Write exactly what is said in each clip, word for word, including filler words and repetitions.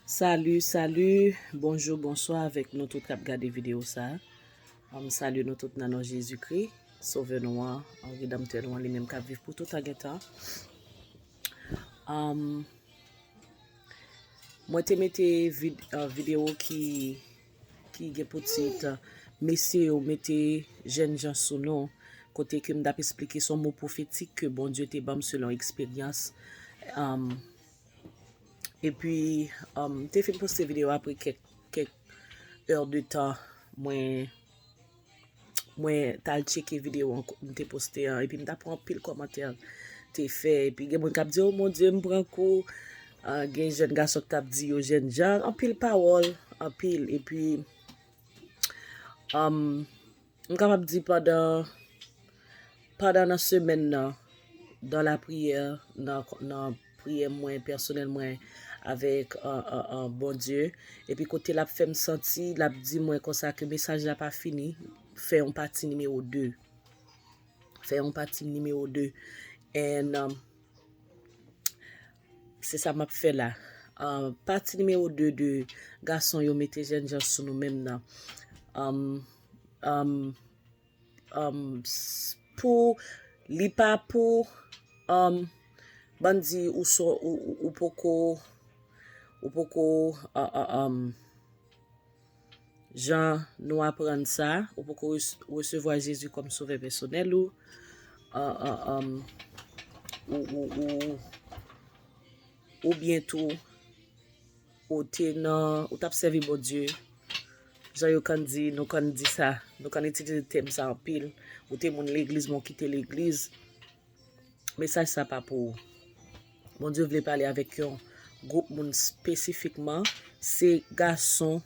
Salut, salut, bonjou, bonswa avèk nou tout k ap gade videyo sa a. M salye nou tout nan non Jezikri, Sovè nou an, Redanmtè nou an, li menm k ap viv pou tout tan gen tan. Um, mwen te mete vid, uh, videyo ki, ki gen pou tit, uh, Mesye yo mete jènjan sou nou, kote ke m t ap esplike se yon mo pwofetik ke Bondye te ban m selon eksperyans. Um, Epi, um, m te fin poste videyo apre kèk, kèk è de tan, mwen, mwen t al tcheke videyo an, m te poste an, epi m t ap pran anpil kòmantè te fè, epi gen moun k ap di, "Oh mon Dieu, m pran kou." Ah, gen jèn gason k t ap di yo jènjan, anpil pawòl, anpil, epi, um, m kapab di pandan, pandan nan semèn nan, dan lapriyè, nan, nan priyè mwen pèsonèl mwen avèk, uh, uh, uh, Bondye, epi kote l ap fè m santi, l ap di mwen konsa ke mesaj la pa fini, fè yon pati nimewo de. Fè yon pati nimewo de. And, um, se sa m ap fè la. Uh, pati nimewo de de gason yo mete jènjan sou nou menm nan. Um, um, um, s- pou, li pa pou, um, ban n di ou so, ou, ou, ou poko, ou poko, uh, uh, um, jan nou aprann sa, ou poko res- resevwa Jezi kòm sovè pèsonèl ou, uh, uh, um, ou, ou, ou, oubyen tou, ou te nan, ou t ap sèvi Bondye, jan yo konn di, nou konn di sa, nou konn itilize tèm sa anpil, ou te moun legliz, men w kite legliz, mesaj sa pa pou ou. Bondye vle pale avèk yon gwoup moun espesifikman, se gason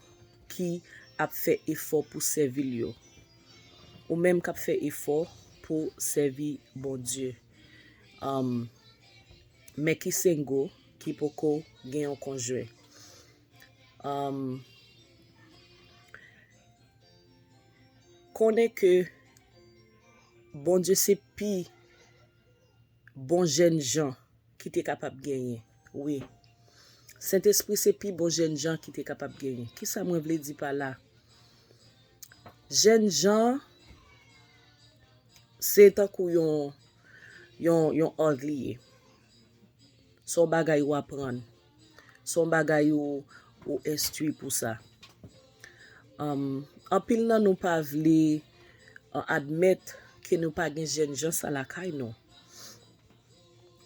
ki ap fè efò pou sèvi l yo. Ou menm k ap fè efò pou sèvi Bondye. Um, men ki sengo ki poko gen yon konjwen. Um, konnen ke Bondye se pi bon jènjan ki te kapab genyen. Wi. Sentespri se pi bon jènjan ki te kapab genyen. Kisa mwen vle di pa la? Jènjan, se tankou yon, yon, yon òg li ye. Se yon bagay ou aprann. Se yon bagay ou, ou enstwi pou sa. Um, anpil nan nou pa vle, uh, admèt ke nou pa gen jènjan sa lakay nou.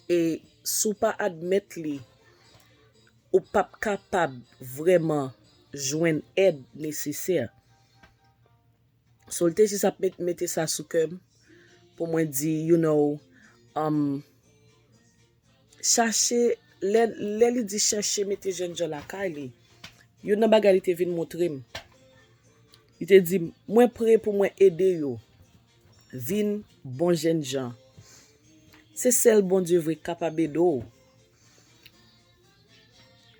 E si w pa admèt li, ou p ap kapab vrèman jwenn èd nesesè. So, l te jis ap met- mete sa sou kè m pou mwen di, you know, um, chache, lè, lè li di chache mete jènjan lakay li, youn nan bagay li te vin montre m. Li te di m, "Mwen pre pou mwen ede yo vin bon jènjan." Se sèl Bondye vre k kapab ede w.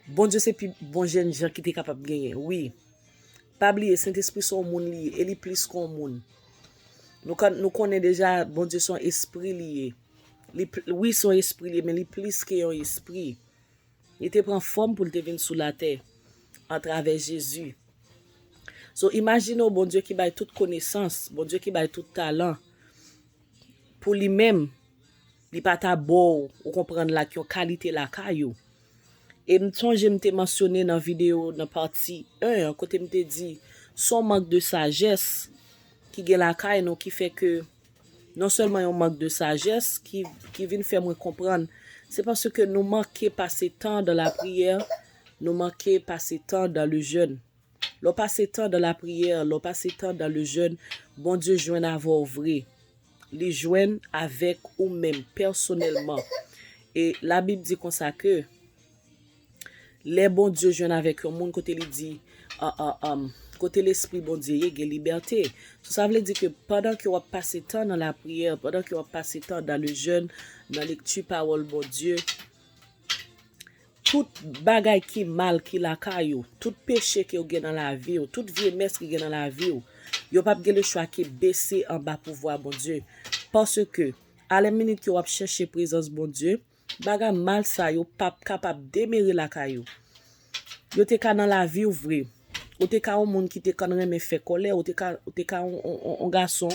Bondye se pi bon jènjan ki te kapab genyen, wi. Pa bliye, Sentespri se yon moun li ye, e li plis ke yon moun. Nou, ka- nou konnen deja, Bondye se yon espri li ye. Li pl- wi, se yon espri li ye, men li plis ke yon espri. Li te pran fòm pou l te vin sou latè atravè Jezi. So, imajine w Bondye ki bay tout konesans, Bondye ki bay tout talan pou li menm, li pa ta ba w, ou konprann, la, yon kalite lakay ou. E m sonje m te mansyone nan videyo, nan pati en an, kote m te di, se yon mank de sajès ki gen lakay nou, ki fè ke non sèlman yon mank de sajès ki, ki vin fè mwen konprann, se paske nou manke pase tan dan lapriyè, nou manke pase tan dan le jèn. Lè w pase tan dan lapriyè, lè w pase tan dan le jèn, Bondye jwenn avè w vre. Li jwenn avèk ou menm, pèsonèlman. E Labib di konsa ke, lè Bondye jwenn avèk yon moun, kote li di, an, an, an, kote Lespri Bondye ye, gen libète. So, sa vle di ke pandan ke w ap pase tan nan lapriyè, pandan ke w ap pase tan dan le jèn, nan lekti pawòl Bondye, tout bagay ki mal ki lakay ou, tout peche ke w gen nan lavi w, tout vye mès ki gen nan lavi w, yo p ap gen lechwa ke bese anba pouvwa Bondye. Paske, alèminit ke w ap chèche prezans Bondye, bagay mal sa yo p ap kapab demere lakay ou. Yo te ka nan lavi w vre. Ou te ka yon moun ki te konn renmen fè kòlè, ou te ka, ou te ka yon, yon, yon, yon gason,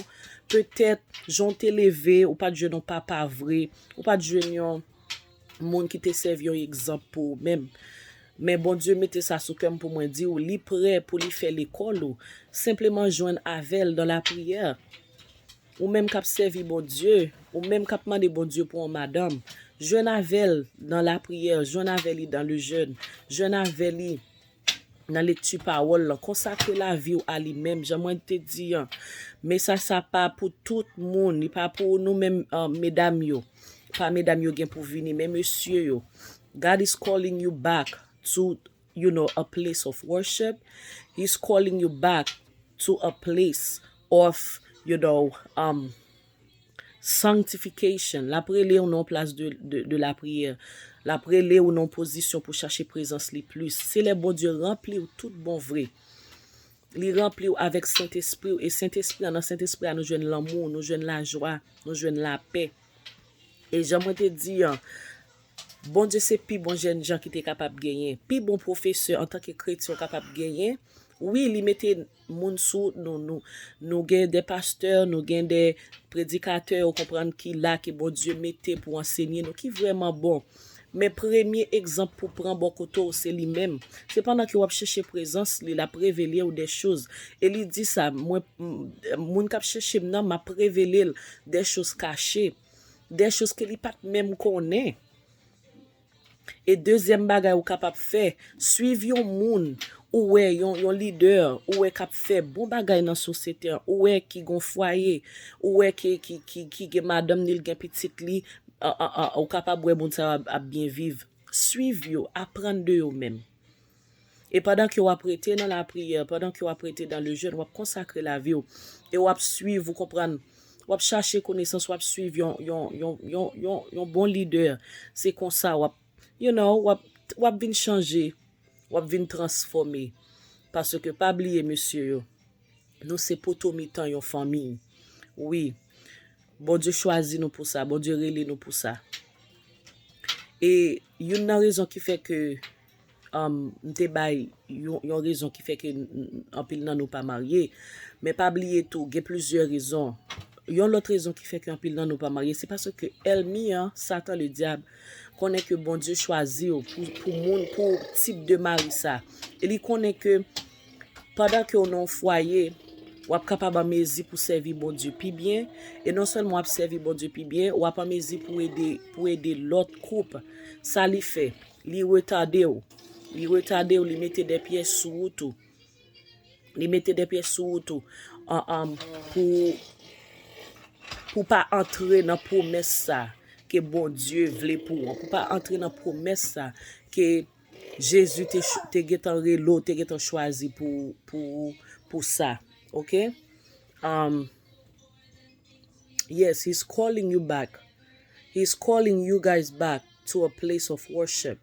petèt, jan w te leve, ou pa t jwenn yon papa vre, ou pa t jwenn yon moun ki te sèvi yon egzanp pou ou menm. Men Bondye mete sa sou kè m pou mwen di w, li prè pou li fè lekòl ou. Senpleman jwenn avè l dan lapriyè. Ou menm k ap sèvi Bondye, ou menm k ap mande Bondye pou yon madanm, jwenn avè l nan lapriyè, jwenn avè li dan le jèn, jwenn avè li nan lekti pawòl lan, konsakre lavi w a li menm, jan mwen te di an. Mesaj sa pa pou tout moun, li pa pou nou menm, uh, medam yo, pa medam yo gen pou vini, men mesye yo. God is calling you back to, you know, a place of worship. He's calling you back to a place of, you know, um, sanctification. L ap rele w nan yon plas de, de, de lapriyè. L ap rele w nan yon pozisyon pou chache prezans li plis. Se lè Bondye ranpli w tout bon vre. Li ranpli w avèk Sentespri w. E Sentespri an, nan Sentespri a, nou jwenn lanmou, nou jwenn lajwa, nou jwenn lapè. E jan mwen te di an, Bondye se pi bon jènjan ki te kapab genyen, pi bon pwofesè antanke kretyen w kapab genyen. Wi, li mete moun sou nou, nou, nou gen de pastè, nou gen de predikatè, ou konprann, ki la, ke Bondye mete pou ansenye nou, ki vrèman bon. Men premye egzanp pou pran bò kote w, se li menm. Se pandan ke w ap chèche prezans li, l ap revele w de choz. E li di sa, mwen, m, moun k ap chèche m nan, m ap revele l de choz kache, de choz ke li pa t menm konnen. E dezyèm bagay ou kapab fè, swiv yon moun ou wè, yon, yon lidè ou wè k ap fè bon bagay nan sosyete an, ou wè ki gon fwaye, ou wè ki, ki, ki, ki gen madanm ni, l gen pitit li, a, a, a, ou kapab wè moun sa yo ap, ap byen viv. Swiv yo, aprann de yo menm. E pandan ke w ap rete nan lapriyè, pandan ke w ap rete dan le jèn, w ap konsakre lavi w. E w ap swiv, ou konprann, w ap chache konesans, w ap swiv yon, yon, yon, yon, yon, yon bon lidè. Se konsa w ap, you know, w ap, w ap vin chanje, w ap vin transfòme. Paske pa bliye, mesye yo, nou se poto mitan yon fanmi. Wi, Bondye chwazi nou pou sa, Bondye rele nou pou sa. E youn nan rezon ki fè ke, um, m te bay yon, yon rezon ki fè ke n-, n-, anpil nan nou pa marye. Men pa bliye tou, gen plizyè rezon. Yon lòt rezon ki fè ke anpil nan nou pa marye, se paske ènmi an, Satan le dyab, konnen ke Bondye chwazi w pou, pou moun, pou tip de mari sa. E li konnen ke pandan ke w nan yon fwaye, w ap kapab an mezi pou sèvi Bondye pi byen. E non sèlman w ap sèvi Bondye pi byen, w ap an mezi pou ede, pou ede lòt koup. Sa li fè, li retade w. Li retade w, li mete de pyès sou wout ou. Li mete de pyès sou wout ou. An, an, pou, pou pa antre nan pwomès sa ke Bondye vle pou ou an. Pou pa antre nan pwomès sa ke Jezi te ch-, te gentan rele w, te gentan chwazi pou, pou, pou sa. Oke? Um, yes, he's calling you back. He's calling you guys back to a place of worship.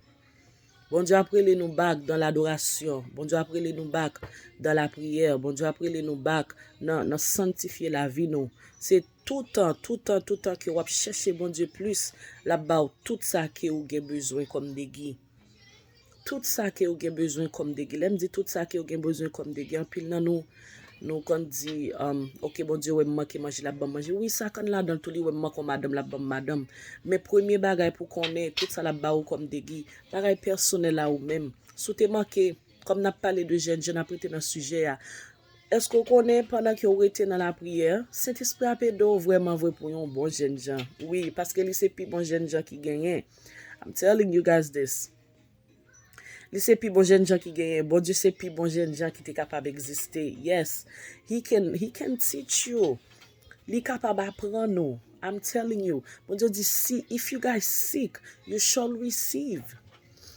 Bondye ap rele nou back dans l'adoration. Bondye ap rele nou back dans la prière. Bondye ap rele nou back nan, nan sanktifye lavi nou. Se toutan, toutan, toutan ke w ap chèche Bondye plis, l ap ba w tout sa ke ou gen bezwen kòm degi. Tout sa ke ou gen bezwen kòm degi. Lè m di tout sa ke ou gen bezwen kòm degi, anpil nan nou, nou konn di, um, oke, Bondye wè m manke manje, l ap ban m manje. Wi, sa konn ladan l tou, li wè m manke yon madanm, l ap ban m madanm. Men premye bagay pou konnen, tout sa l ap ba ou kòm degi, bagay pèsonèl a ou menm. Si w te manke, kòm n ap pale de jènjan, n ap rete nan sijè a. Èske w konnen pandan ke w rete nan lapriyè, Sentespri ap ede w vrèman vre pou yon bon jènjan? Wi, paske li se pi bon jènjan ki genyen. I'm telling you guys this. Li se pi bon jènjan ki genyen. Bondye se pi bon jènjan ki te kapab egziste. Yes. He can, he can teach you. Li kapab aprann ou. I'm telling you. Bondye di, si, if you guys seek, you shall receive.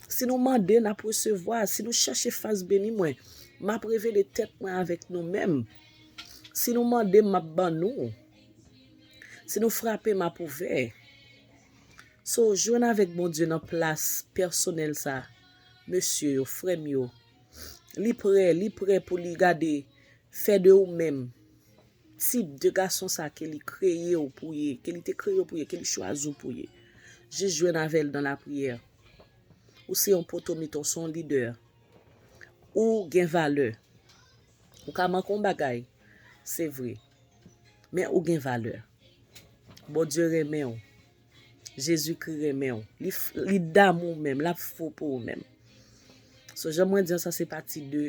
Si nou mande, n ap resevwa. Si nou chèche fas beni mwen, m ap revele tèt mwen avèk nou menm. Si nou mande, m ap ban nou. Si nou frape, m ap ouvè. So, jwenn avèk Bondye nan plas pèsonèl sa. Mesye yo, frè m yo. Li prè, li prè pou li gade, fè de ou menm tip de gason sa ke li kreye w pou ye, ke li te kreye w pou ye, ke li chwazi w pou ye. Jis jwenn avè l nan lapriyè. Ou se yon poto mitan, w se yon lidè. ou gen valè. Ou ka manke yon bagay, se vre. Men ou gen valè. Bondye renmen w. Jezikri renmen w. Li, f- li damou w menm, l ap fou pou ou menm. So, jan mwen di an, sa se pati de,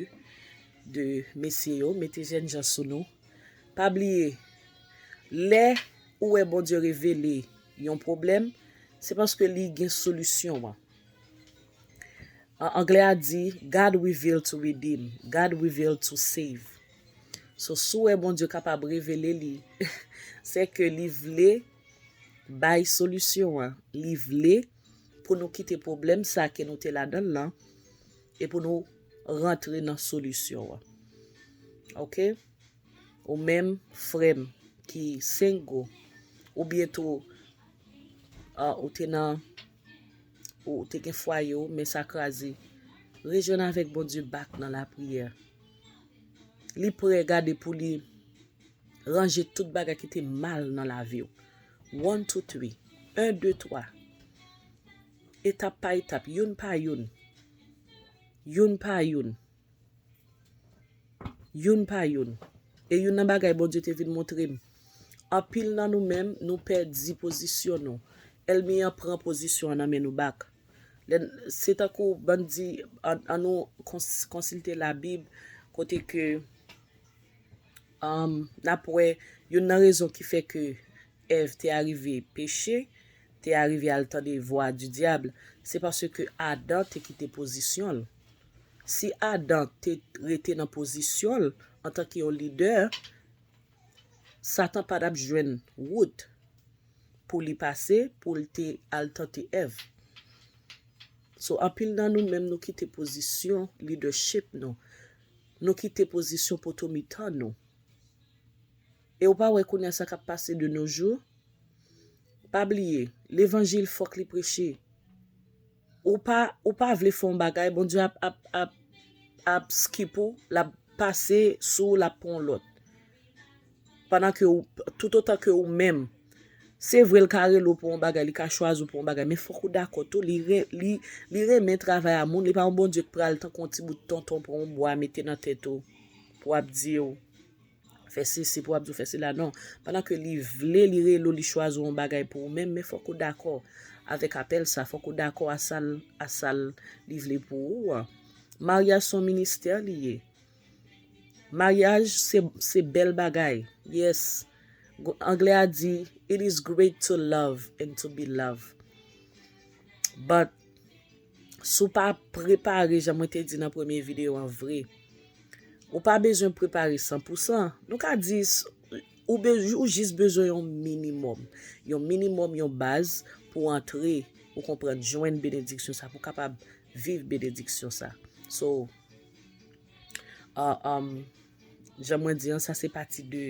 de mesye yo. Mete jènjan sou nou. Pa bliye, lè ou wè Bondye revele yon pwoblèm, se paske li gen solisyon an. An anglè a di, God reveal to redeem, God reveal to save. So, si w wè Bondye kapab revele li, se ke li vle bay solisyon an. Li vle pou nou kite pwoblèm sa ke nou te ladan l lan e pou nou rantre nan solisyon an. Oke? Ou menm, frè m, ki single, oubyen tou, ah, ou te nan, ou te gen fwaye w, men sa kraze. Rejwenn avèk Bondye back nan lapriyè. Li prè gade pou li ranje tout bagay ki te mal nan lavi w. One, two, three. En, de, twa. Etap pa etap, youn pa youn. Youn pa youn. Youn pa youn. E youn nan bagay Bondye te vin montre m, anpil nan nou menm, nou pèdi pozisyon nou. Ènmi an pran pozisyon an nan men nou back. Lè n- se tankou bann di, an, an nou kons- konsilte Labib, kote ke, um, n ap wè youn nan rezon ki fè ke Èv te arive peche, te arive al tande vwa di dyab, se paske Adan te kite pozisyon l. Si Adan te rete nan pozisyon l antanke yon lidè, Satan pa t ap jwenn wout pou li pase, pou l te al tante Èv. So, anpil nan nou menm, nou kite pozisyon leadership nou. Nou kite pozisyon poto mitan nou. E ou pa wè kounye a sa k ap pase de nos jours? Pa bliye, levanjil fòk li preche. Ou pa, ou pa vle fè yon bagay, Bondye ap, ap, ap, ap skip ou, l ap pase sou ou, l ap pran yon lòt. Pandan ke ou, toutotan ke ou menm, se vre l ka rele w pou yon bagay, li ka chwazi w pou yon bagay, men fòk ou dakò tou, li, re, li, li renmen travay a moun, li pa yon Bondye k pral tankou yon ti bout tonton pran yon bwa mete nan tèt ou, pou ap di w, fè sesi, pou ap di w fè sela, non. Pandan ke li vle, li rele w, li chwazi yon bagay pou ou menm, men fòk ou dakò avèk apèl sa, fòk ou dakò a sa l, a sa l li vle pou ou an. Maryaj se yon ministè li ye. Maryaj se, se bèl bagay. Yes. Anglè a di, it is great to love and to be loved. But, si w pa prepare, jan mwen te di nan premye videyo an vre, ou pa bezwen prepare san pou san. Nou ka di, ou, be, ou jis bezwen yon minimòm. Yon minimòm, yon baz pou w antre, ou konprann, jwenn benediksyon sa, pou w kapab viv benediksyon sa. So, uh, um, jan mwen di an, sa se pati de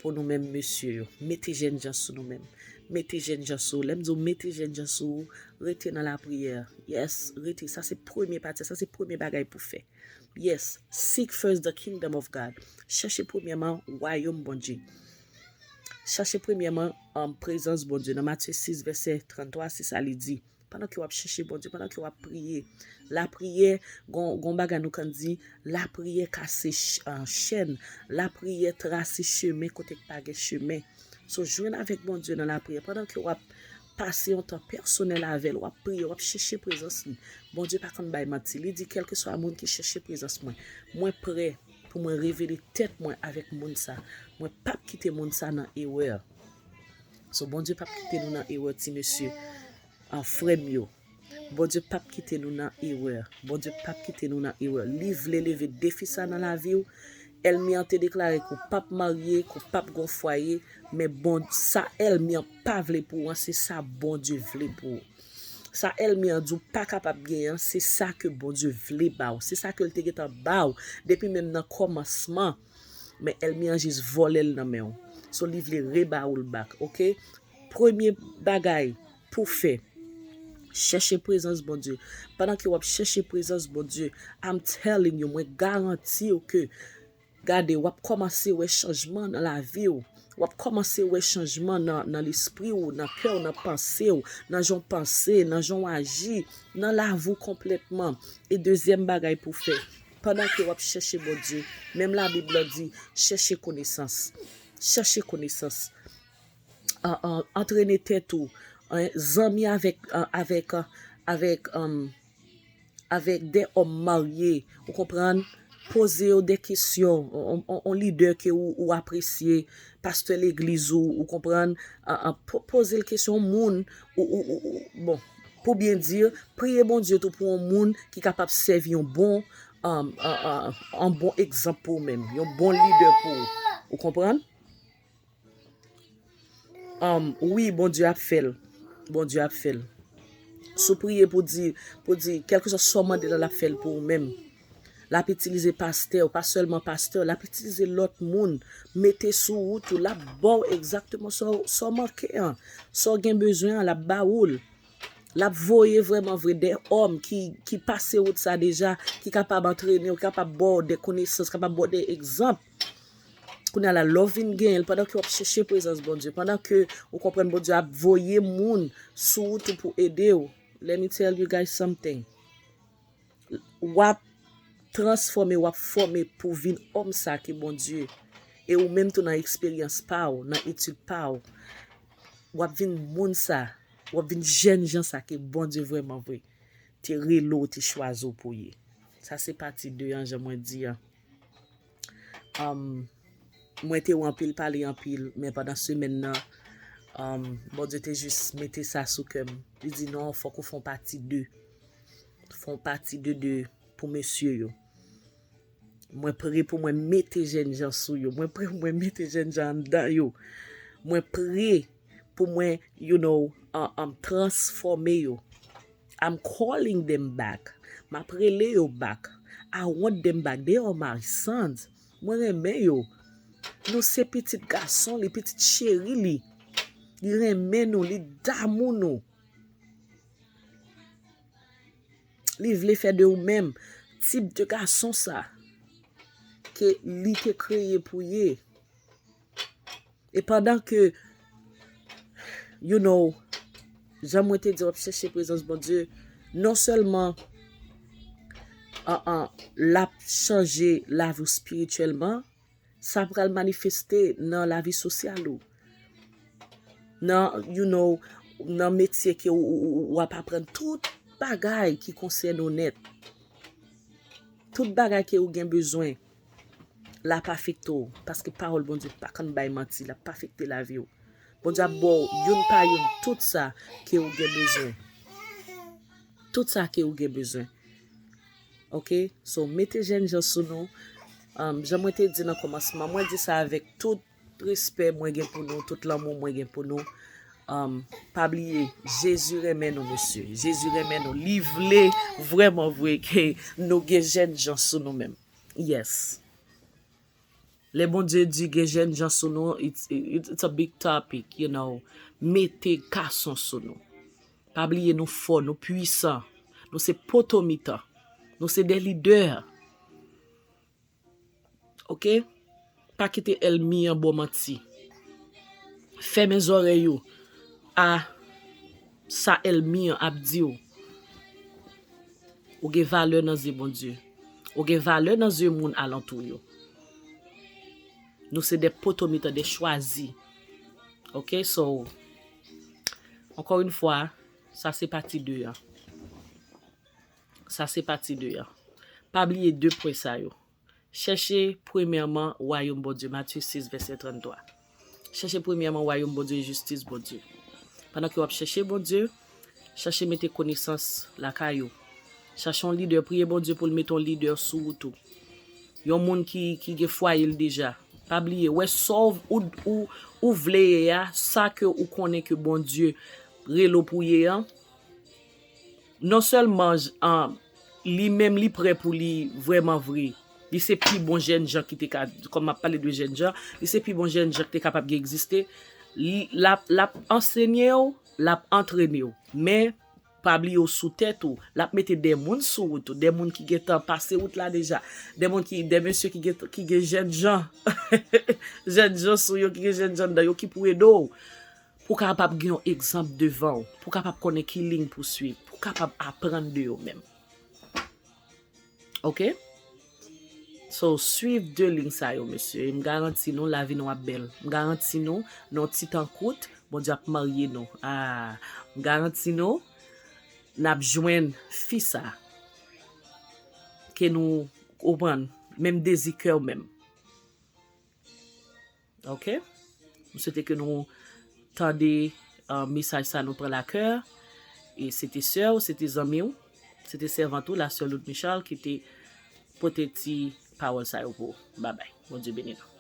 pou nou menm mesye yo. Mete jènjan sou nou menm. Mete jènjan sou ou. Lè m di w mete jènjan sou ou, rete nan lapriyè. Yes, rete. Sa se premye pati, sa se premye bagay pou fè. Yes, seek first the kingdom of God. Chèche premyèman wayòm Bondye. Chèche premyèman, um, prezans Bondye. Nan Matye sis, vèsè tranntwa, se sa li di. Pandan ke w ap chèche Bondye, pandan ke w ap priye, lapriyè, gon, gon bagay nou konn di, lapriyè kase ch- an chèn, lapriyè trase chemen kote k pa gen chemen. So, jwenn avèk Bondye nan lapriyè. Pandan ke w ap pase yon tan pèsonèl avè l, w ap priye, w ap chèche prezans li. Bondye pa konn bay manti. Li di, kèlkeswa moun ki chèche prezans mwen, mwen prè pou mwen revele tèt mwen avèk moun sa. Mwen p ap kite moun sa nan erè. So, Bondye p ap kite nou nan erè, ti mesye. An, frè m yo, Bondye p ap kite nou nan erè. Bondye p ap kite nou nan erè. Li vle leve defi sa nan lavi w. Ènmi an te deklare ke w p ap marye, ke w p ap gon fwaye, men bon, sa ènmi an pa vle pou w an, se sa Bondye vle pou ou. Sa ènmi an di w pa kapab genyen an, se sa ke Bondye vle ba w. Se sa ke l te gentan ba w depi menm nan kòmansman. Men ènmi an jis vòlè l nan men w. So, li vle reba w l back, oke? Premye bagay pou fè, chèche prezans Bondye. Pandan ke w ap chèche prezans Bondye, I'm telling you, mwen garanti w ke, gade, w ap kòmanse wè chanjman nan lavi w. W ap kòmanse wè chanjman nan, nan lespri w, nan kè w, nan panse w, nan jan w panse, nan jan w aji, nan lavi w konplètman. E dezyèm bagay pou fè, pandan ke w ap chèche Bondye, menm Labib la di, chèche konesans. Chèche konesans. An, an, antrene tèt ou. An, zanmi avèk, an, avèk, an, avèk, an, avèk de òm marye, ou konprann? Poze yo de kesyon, on, on, on lidè ke ou, ou apresye, pastè legliz ou, ou konprann? An, an, po-, poze l kesyon, moun, ou, ou, ou, ou, bon, pou byen di, priye Bondye tou pou yon moun ki kapab sèvi yon bon, an, an, an, an bon egzanp pou ou menm, yon bon lidè pou ou. Ou konprann? Um, wi, Bondye ap fè l. Bondye ap fè l. Si w priye pou di, pou di, kèlkeswa sa w mande l, l ap fè l pou ou menm. L ap itilize pastè, pa sèlman pastè, l ap itilize lòt moun. Mete sou wout ou, l ap ba w egzakteman sa w, sa w manke an, sa w gen bezwen an, l ap ba ou l. L ap voye vrèman vre de òm ki, ki pase wout sa deja, ki kapab antrene w, kapab ba w de konesans, kapab ba w de egzanp. Kounye a la, lè w vin genyen l, pandan ke w ap chèche prezans Bondye, pandan ke ou konprann Bondye ap voye moun sou wout ou pou ede w, let me tell you guys something. W ap transfòme, w ap fòme pou vin òm sa ke Bondye, e ou menm tou nan eksperyans pa w, nan etid pa w, w ap vin moun sa, w ap vin jènjan sa ke Bondye vrèman vre te rele w, te chwazi w pou ye. Sa se pati de an, jan mwen di an. Um, mwen te wè anpil pale anpil, men pandan semèn nan, um, Bondye te jis mete sa sou kè m. Li di, "Non, fòk ou fè yon pati de. Fè yon pati de, de pou mesye yo." Mwen pre pou mwen mete jènjan sou yo. Mwen pre pou mwen mete jènjan anndan yo. Mwen pre pou mwen, you know, an, an transfòme yo. I'm calling them back. M ap rele yo back. I want them back. They are my sons. Mwen renmen yo. Nou se pitit gason li, pitit cheri li. Li renmen nou, li damou nou. Li vle fè de ou menm tip de gason sa ke li te kreye pou ye. E pandan ke, you know, jan mwen te di, w ap chèche prezans Bondye, non sèlman, an, an, l ap chanje lavi w espirityèlman, sa pral manifeste nan lavi sosyal ou. Nan, you know, nan metye ke w, w, w, w ap aprann tout bagay ki konsène w nèt. Tout bagay ke ou gen bezwen, l ap afekte w, paske pawòl Bondye pa konn bay manti, l ap afekte lavi w. Bondye ap ba w youn pa youn tout sa ke ou gen bezwen. Tout sa ke ou gen bezwen. Oke? So, mete jènjan sou nou. Um, jan mwen te di nan kòmansman, mwen di sa avèk tout respè mwen gen pou nou, tout lanmou mwen gen pou nou. Um, pa bliye, Jezi renmen nou, mesye. Jezi renmen nou. Li vle vrèman vre ke nou gen jènjan sou nou menm. Yes. Lè Bondye di gen jènjan sou nou, it's, it's, it's a big topic, you know. Mete gason sou nou. Pa bliye nou fò, nou pwisan. Nou se poto mitan. Nou se de lidè. Oke? Pa kite ènmi an ba w manti. Fèmen zòrèy ou a sa ènmi an ap di w. Ou gen valè nan zye Bondye. Ou gen valè nan zye moun alantou yo. Nou se de poto mitan, de chwazi. Oke, so, encore une fois, sa se pati de an. Sa se pati de an. Pa bliye de pwen sa yo. Chèche premyèman wayòm Bondye, Matye sis, vèsè tranntwa. Chèche premyèman wayòm Bondye e jistis Bondye. Pandan ke w ap chèche Bondye, chache mete konesans lakay ou. Chache yon lidè, priye Bondye pou l mete yon lidè sou wout ou. Yon moun ki, ki gen fwaye l deja. Pa bliye, wè sa w, ou, ou, ou vle ye a, sa ke ou konnen ke Bondye rele w pou ye an, non sèlman j-, an, li menm li prè pou li vrèman vre. Li se pi bon jènjan ki te ka, kòm m ap pale de jènjan, li se pi bon jènjan ki te kapab gen egziste. Li, l ap, l ap ansenye w, l ap antrene w. Men, pa bliye w sou tèt ou. L ap mete de moun sou wout ou, de moun ki gentan pase wout la deja. De moun ki, de mesye ki gen, ki gen jènjan. Jènjan sou yo, ki gen jènjan anndan yo, ki pou ede w. Pou w kapab gen yon egzanp devan w, pou w kapab konnen ki liy pou swiv, pou w kapab aprann de yo menm. Oke? So, swiv de liy sa yo, mesye. E m garanti nou, lavi nou ap bèl. M garanti nou, nan yon ti tan kout, Bondye ap marye nou. Ah, m garanti nou, n ap jwenn fi sa. Ke nou, konprann, menm dezi kè w menm. Ok? M swete ke nou tande uh, mesaj sa nou pran lakè. E se te sè w, se te zanmi w, se te sèvant ou, la sè Loud Michal, ki te pote ti pawòl sa yo pou ou. Babay. Bondye beni nou.